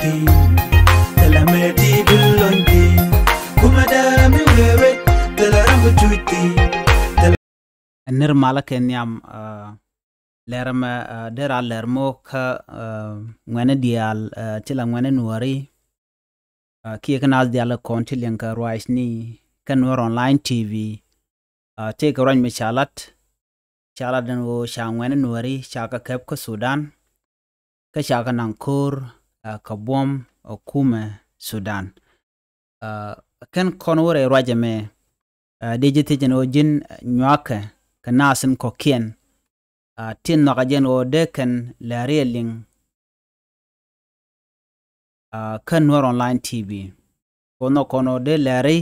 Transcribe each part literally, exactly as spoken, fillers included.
Thɛlɛ mëë ti bi lony ti. Kumɛ dee mi wee wec. Thɛlɛ ram bi cuc ti. Thɛlɛ. Nir malä kɛ nhiam, ah, lɛr mɛ, ah, dee ra lɛr mɔ kä, ah, ŋuɛni diaal, ah, ti la ŋuɛni nuɔri. Ah, kiɛ kä naath diaal kɔn ti liɛŋ kɛ ruacni kä Nuer Online T V. Ah, tëëkɛ ruac mi ca lat, ca lat den ɣöö ca ŋuɛni nuɔri ca kɛ kɛp kä Sudan, kä ca kɛ naŋ ko̱r, ah, kɛ buɔ̱m, ah, kumɛ Sudan. Ah, kɛn kɔn wä rɛy ruac ɛmɛ, ah, dee ji̱ thiec ɛn ɣöö ji̱n, ah, nyuakɛ kɛ naath in kɔ̱kiɛn. Ah, tin nhɔakä jɛn ɣöö dee kɛn lɛri ɛ liŋ, ah, kä Nuer Online T V. Kɔn nhɔk kɔn ɣöö dee lɛri,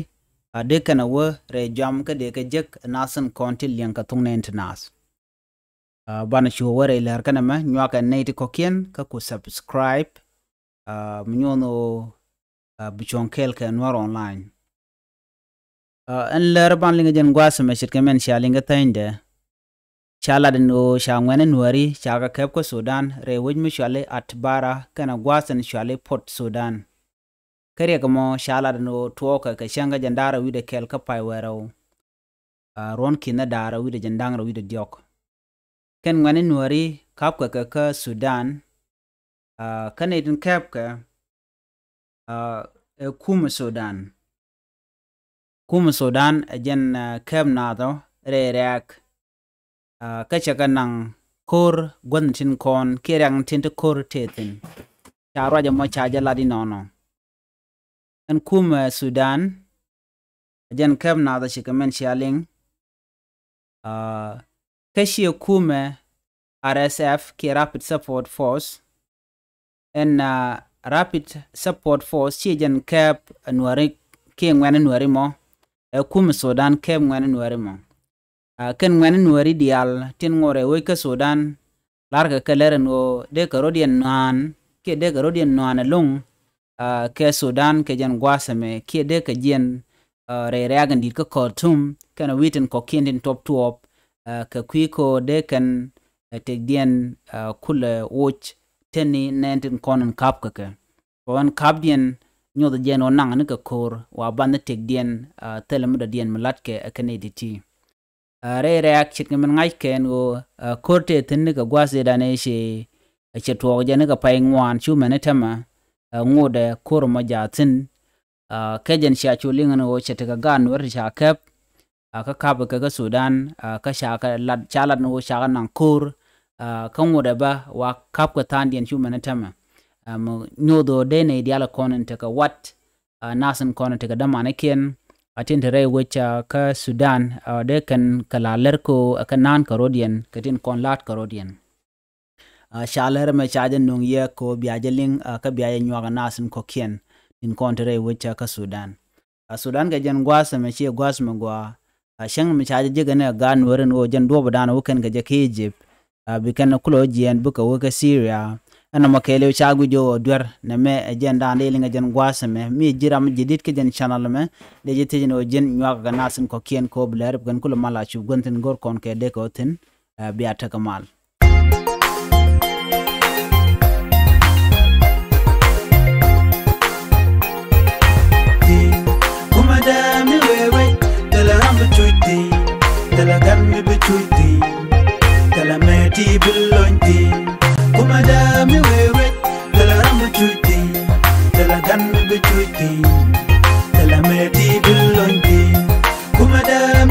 ah, dee kɛn ɛ wä rɛy jɔam kä dee kɛ jek naath in kɔn ti liɛŋ kɛ thok nɛɛni ti naath. Ah, banɛ cu wä rɛy lɛr kɛn ɛmɛ, nyuakɛ nɛy ti kɔ̱kiɛn kä ku subscribe, ah, mi nyuɔn ɣöö, ah, bi cuɔ̱ŋ kɛɛl kɛ Nuer Online. Ah, ɛn lɛr ban liŋ jɛn gua̱a̱th ɛmɛ ce̱tkɛ mɛn cia liŋ kä thänydɛ. Ca lat ɛn ɣöö ca ŋuɛni nuɔri ca kɛ kɛp kä Sudan rɛy wec mi cuali Atbara kɛnɛ gua̱a̱th ɛn cuali Port Sudan. Kä riɛk ɛmɔ ca lat ɛn ɣöö tuɔɔkɛ kɛ cäŋ kä jɛn da̱ŋ rɛw wi̱cdɛ kɛl kä pay wee rɛw, ah, ruɔ̱n ki̱n da̱ŋ rɛw wi̱cdɛ jɛn da̱ŋ rɛw wi̱cdɛ diɔ̱k. Kɛn ŋuɛni nuɔri ka̱pkɛ kɛ kä Sudan, ah, kä nɛy tin kɛpkɛ, ah, ɛ kumɛ Sudan. Kumɛ Sudan ɛ jɛn, ah, kɛp naath ɔ rɛy rɛ̈ɛ̈k. Ah, kä cɛ kɛ naŋ ko̱r guäthni tin kɔn kiɛ riɛk tin ti ko̱r tëë thi̱n. Ca ruac ɛmɔ ca jɛ lat inɔnɔ. Ɛn kumɛ Sudan ɛ jɛn kɛp naath ɔ ce̱tkɛ mɛn cia liŋ. Ah, kä ciɛ kumɛ R S F kiɛ Rapid Support Force. Ɛn, ah, Rapid Support Force ciɛ jɛn kɛp nuɔri kiɛ ŋuɛni nuɔri mɔ. Ɛ kumɛ Sudan kɛp ŋuɛni nuɔri mɔ. Ah, kɛn ŋuɛni nuɔri diaal tin ŋot rɛy wec kä Sudan, larkɛ kɛ lɛr ɛn ɣöö dee kɛ rɔ̱diɛn nuan kiɛ dee kɛ rɔ̱diɛn nuan ɛlɔ̱ŋ, ah, kɛ Sudan kɛ jɛn gua̱a̱th ɛmɛ kiɛ dee kɛ jiɛn, ah, rɛy rɛ̈ɛ̈k in di̱t kä Khartoum kɛnɛ wi̱i̱ tin kɔ̱kiɛn tin tuɔp tuɔɔp, ah, kɛ kui̱ kä dee kɛn, ah, tëkdiɛn, ah, kulɛ woc teni nɛn tin kɔn in ka̱pkɛ kɛ. Kɛ ɣän ka̱pdiɛn nyoth jɛn ɣöö naŋ ni kɛ ko̱r wa banhi tëkdiɛn, ah, thilɛ mi dɔ̱diɛn mi la̱tkɛ ɛ kɛn i̱ ti ti. Ah, rɛy rɛ̈ɛ̈k ce̱tkɛ min ŋa̱ckɛ ɛn ɣöö, ah, ko̱r tëë thi̱n ni kɛ gua̱a̱th ëëdan ëë cɛ, cɛ tuɔɔk jɛ ni kɛ pay ŋuan cu mɛn i̱ tɛmɛ, ah, ŋotdɛ ko̱r ɛmɔ jaathin. Ah, kɛ jɛn cia cu liŋ ɛn ɣöö cɛ tekɛ gaat nuɔ̱r ti ca kɛp, ah, kä ka̱pkɛ kä Sudan, ah, kä ca kɛ lat, ca lat ni ɣöö ca kɛ naŋ ko̱r, ah, kä ŋotdɛ bä wa ka̱pkɛ tha̱a̱ŋdiɛn cu mɛn i̱ tɛmɛ. Ah, mi nyoth ɣöö dee nɛy diaal kɔn in tekɛ wat, ah, nath in kɔn in tekɛ dämanikiɛn, ah, tin te rɛy wec, ah, kä Sudan, ah, dee kɛn kɛ la lɛr kɛ ɣöö ɛ kɛ na̱a̱n kɛ rɔ̱diɛn kɛ tin kɔn la̱t kɛ rɔ̱diɛn. Ah, ca lɛr ɛmɛ ca jɛ nöŋ yɛ kɛ ɣöö bia jɛ liŋ, ah, kä bia jɛ nyuak ɛ nath in kɔ̱kiɛn tin kɔn te rɛy wec, ah, kä Sudan. Ah, Sudan kɛ jɛn gua̱a̱th ɛmɛ ciɛ gua̱a̱th ɛmɛ gɔaa. Ah, cäŋ mi ca jɛ jek ɛn ɛ gaat nuɔ̱ɔ̱r ɛn ɣöö jɛn duɔ̱ɔ̱pdan wä kɛn kɛ jɛ kä Egypt. Ah, bi kɛn kulɛ wä jiɛɛn bikɛ wä kä Syria. Ɛn nɔmɔ kɛɛliw ca guic jɛ ɣöö duer nɛmɛ ɛ jɛn da̱a̱n dee liŋ ɛ jɛn gua̱a̱th ɛmɛ. Mi ji̱ ram ji̱ di̱t kä jɛn channel ɛmɛ, dee ji̱ thiec ɛn ɣöö ji̱n nyuak kɛ nath in kɔ̱kiɛn kɛ ɣöö bi lɛr bi kɛn kulɛ mal a cup guänh thi̱n go̱r kɔn kɛ dee kɛ wä thi̱n. Ah, bia tekɛ mal. Kumɛ dee mi wee wec, thilɛ ram bi cuc thi̱n, thilɛ gan mi bi cuc thi̱n, thilɛ mëë ti bi lony thi̱n. Kumɛ dee mi wee wec, thilɛ ram bi cuc thi̱n, thilɛ gan mi bi cuc thi̱n, thilɛ mëë ti bi lony thi̱n. Kumɛ dee